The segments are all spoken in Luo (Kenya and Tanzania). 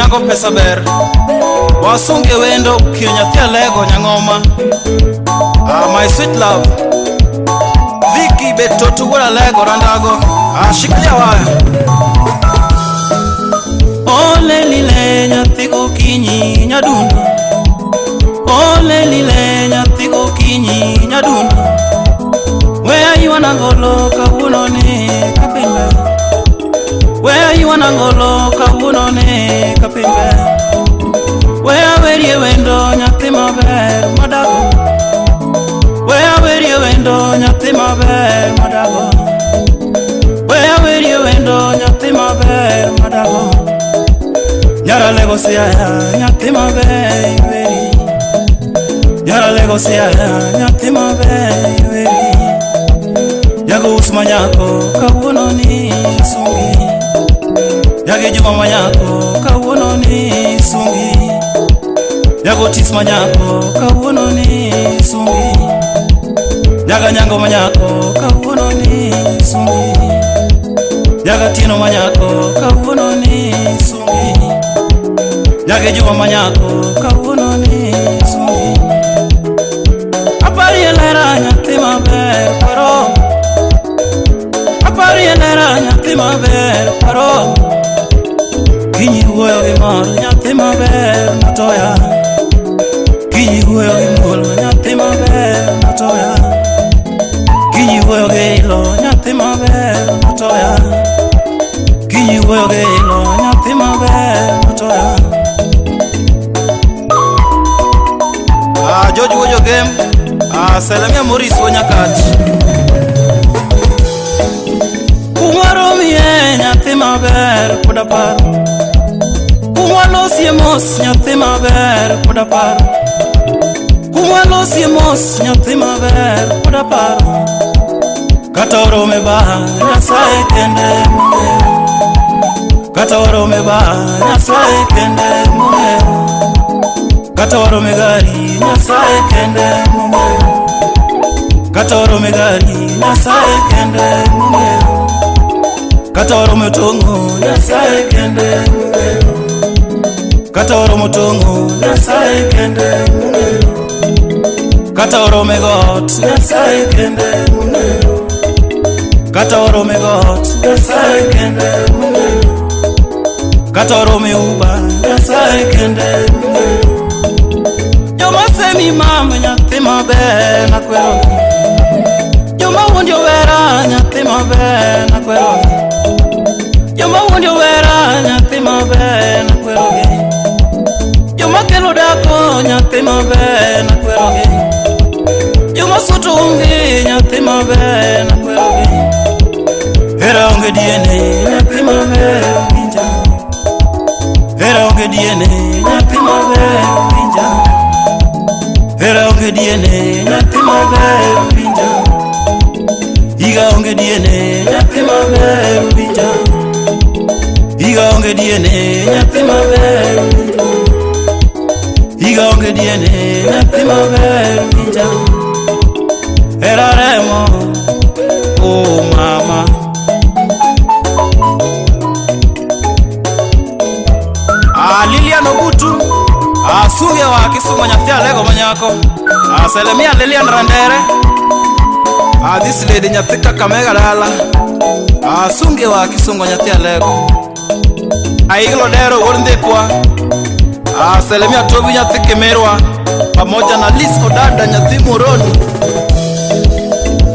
Nyako pesa ber. Wasunge wendo kiyo nyathi alego nyang'oma. Ah, my sweet love. Vicky Betoto wuod alego randago. Ah, shikilia waya. Ole lile nyathi gokinyi nyadundo. Ole lile nyathi gokinyi nyadundo. Where you wanna go lo kawuono ni kapimbe. Where you wanna go lo kawuono ni kapimbe. Where werie wendo nyathi maber madago. Where werie wendo nyathi maber madago. Where werie wendo nyathi maber madago. Nyaralego siaya nyathi maber iweri. Nyaralego siaya nyathi maber iweri. Nyago us manyako kawuono ni sungi. Nyagi juma manyako kawuono ni sungi. Nyago tis manyako kawuono ni sungi. Nyaga nyango manyako kawuono ni sungi. Nyaga tieno manyako kawuono ni sungi. Nyage juma manyako kawuono ni sungi. Apari elera nyathi maber paro. Apari elera nyathi maber paro. Kinyi wuoyo gi mor nyathi maber matoya. Kinyi wuoyo gi muolo nyathi maber matoya. Kinyi wuoyo gi ilo nyathi maber matoya. Kinyi wuoyo gi ilo nyathi maber matoya. Ah, George Wuojo Gem. Ah, Salamia Maurice Wonyakach. Kumwaromie nyathi maber pod aparo. Kumwalosie mos nyathi maber pod aparo. Kumwalosie mos nyathi maber pod aparo. Kata orome ba Nyasaye kende mong'eyo. Kata orome ba Nyasaye kende mong'eyo. Kata orome gari Nyasaye kende mong'eyo. Kata orome gari Nyasaye kende mong'eyo. Kata oromo tong'o Nyasaye kende mong'eyo. Kata oromo tong'o Nyasaye kende mong'eyo. Kata orome got Nyasaye kende mong'eyo. Kata orome got Nyasaye kende mong'eyo. Kata orome uba Nyasaye kende mong'eyo. Joma semi mama nyathi maber nakwero. Joma wuondi owera nyathi maber nakwero. Joma wuondi owera nyathi maber nakwero. Joma kelo dako nyathi maber nakwero. Joma suto umgi nyathi maber nakwero. Hera onge DNA nyathi maber winja. Hera onge DNA nyathi maber winja. Hera onge DNA nyathi maber winja. Higa onge DNA nyathi maber winja. Higa onge DNA nyathi maber winja. Higa onge DNA nyathi maber winja. Hera remo oh mama. Ah, Lilian Ogutu. Ah, Sunge wa Kisumu nyathi alego manyako. Ah, Salimia Lilian Randere. Ah, this lady nyathi Kakamega dala. Ah, Sunge wa Kisungu nyathi alego. Aiglo Dero wuod Ndhipwa. Ah, Salimia Tobi nyathi Kimirwa pamoja na Liz Odada nyathi Moroni.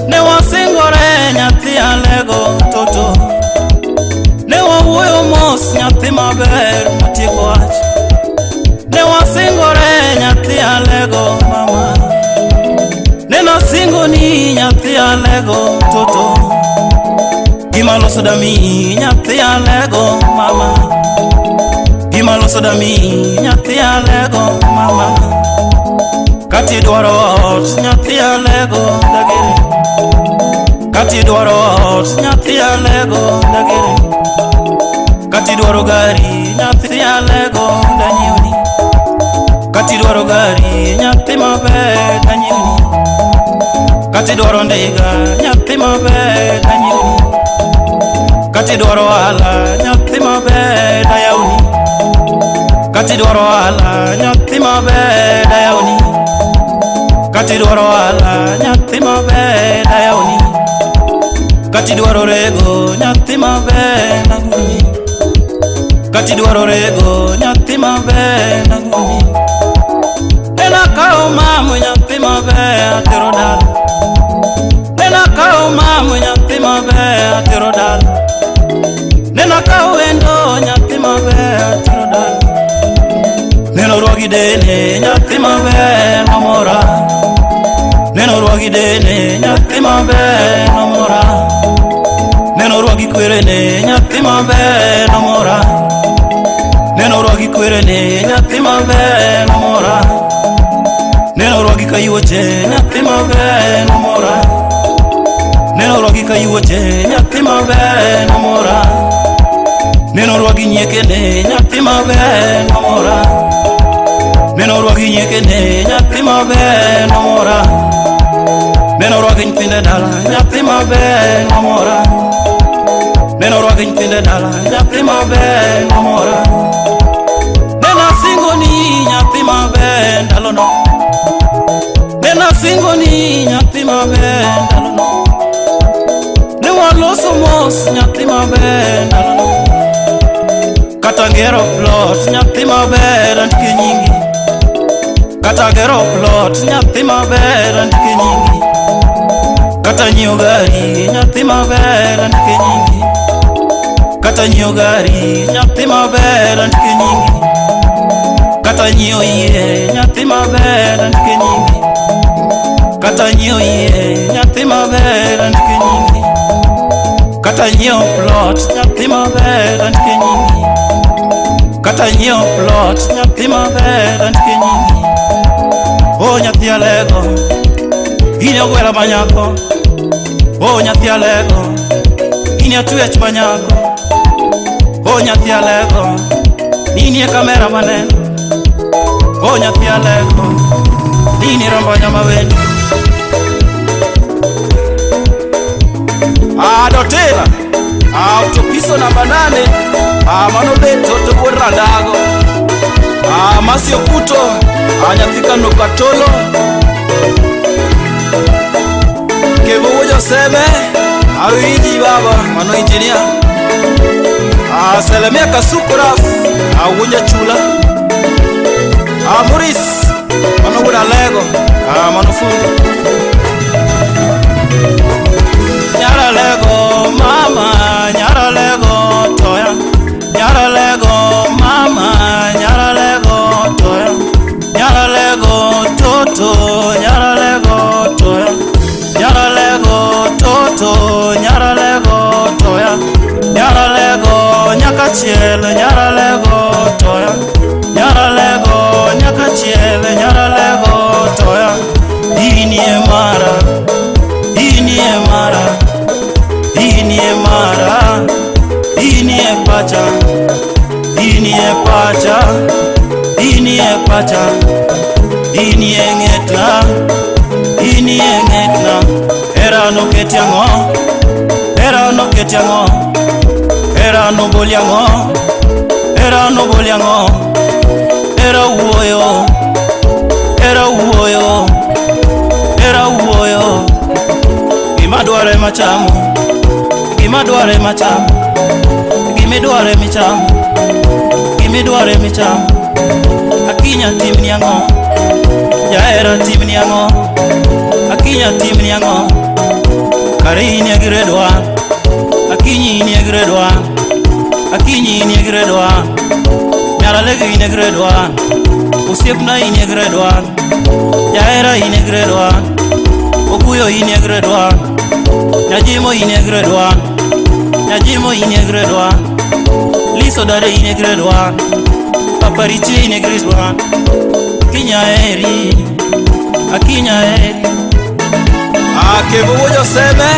Ne wasingore nyathi alego toto. Ne wawuoyo mos nyathi maber matieko wach. Ne wasingore nyathi alego mama. Ne nasingo ni nyathi alego toto. Gima loso dami nyathi alego mama. Gima loso dami nyathi alego mama. Kati dwaro ot nyathi alego dagere. Kati dwaro ot nyathi alego dagere. Kati dwaro gari nyathi alego danyiewni. Kati dwaro gari nyathi maber danyiewni. Kati dwaro ndiga nyathi maber danyiewni. Kati dwaro ohala nyathi maber dayawni. Kata idwaro ohala nyathi maber dayawni. Kata idwaro ohala nyathi maber dayawni. Kata idwaro rego nyathi maber naguni. Kata idwaro rego nyathi maber naguni. Nena kawo mamo nyathi maber atero dala. Nena kawo mamo nyathi maber atero dala. Nena kawo wendo nyathi maber atero dala. Neno rwaki dene nyathi maber nomora. Neno rwaki dene nyathi maber nomora. Neno rwaki kwerene nyathi maber nomora. Neno rwaki kwerene nyathi maber nomora. Neno rwaki kayuoche nyathi maber nomora. Neno rwaki kayuoche nyathi maber nomora. Neno rwaki nyiekene nyathi maber nomora. Neno rwaki nyiekene nyathi maber nomora. Neno rwaki nyithinde dala nyathi maber nomora. Neno rwaki nyithinde dala nyathi maber nomora. Nena singoni nyathi maber ndalono. Nena singoni nyathi maber ndalono. Ne waloso mos nyathi maber ndalono. Kata gero plot nyathi maber andike nyingi. Kata gero plot nyathi maber andike nyingi. Kata nyiewo gari nyathi maber andike nyingi. Kata nyiewo gari nyathi maber andike nyingi. Kata nyiewo yie nyathi maber andike nyingi. Kata nyiewo yie nyathi maber andike nyingi. Kata nyiewo plot nyathi maber andike nyingi. Kata nyiewo plot nyathi maber andike nyingi. O nyathi alego, in ogwela manyako. O nyathi alego, in atwech manyako. O nyathi alego, in e kamera maneno. O nyathi alego, in rombo nyama wendo. Ah, Dotela. Ah, Utopiso namba 8. Ah, mano beto to wuod Randago. Ah, Masi Okuto. Ah, nyathi Kano Katolo. Kevo wuod Joseme. Awinji baba, mano engineer. Ah, Salamia Kasuku Raf. Ah, wuod Chula. Ah, Maurice. Mano wuod Alego. Ah, mano fundi. Nyaralego mama, nyaralego toya. Nyaralego mama, nyaralego toya. Nyaralego toto, nyaralego toya. Nyaralego toto, nyaralego toya. Nyaralego nyakachiel, nyaralego toya. Nyaralego nyakachiel, nyaralego toya. Inie mara, inie mara. Inie mara, inie pacha, inie pacha, inie pacha, inie ng'etna, inie ng'etna. Hera noketi ang'o, hera noketi ang'o, hera noboli ang'o, hera noboli ang'o, hera wuoyo, hera wuoyo, hera wuoyo. Gima dwaro ema chamo, gima dwaro ema chamo, gimidwaro ema ichamo, gimidwaro ema ichamo. Akinya timni ang'o, jahera timni ang'o, Akinya timni ang'o, kare in e grade one, Akinyi in e grade one, Akinyi in e grade one, Nyaralego in e grade one, Osiepna in e grade one, Jahera in e grade one, Okuyo in e grade one, Nyajimo in e grade one, Nyajimo in e grade one, Liso dade in e grade one, Papa Richie in e grade one, Akinya eri, Akinya eri. Ah, Kevo wuod Joseme.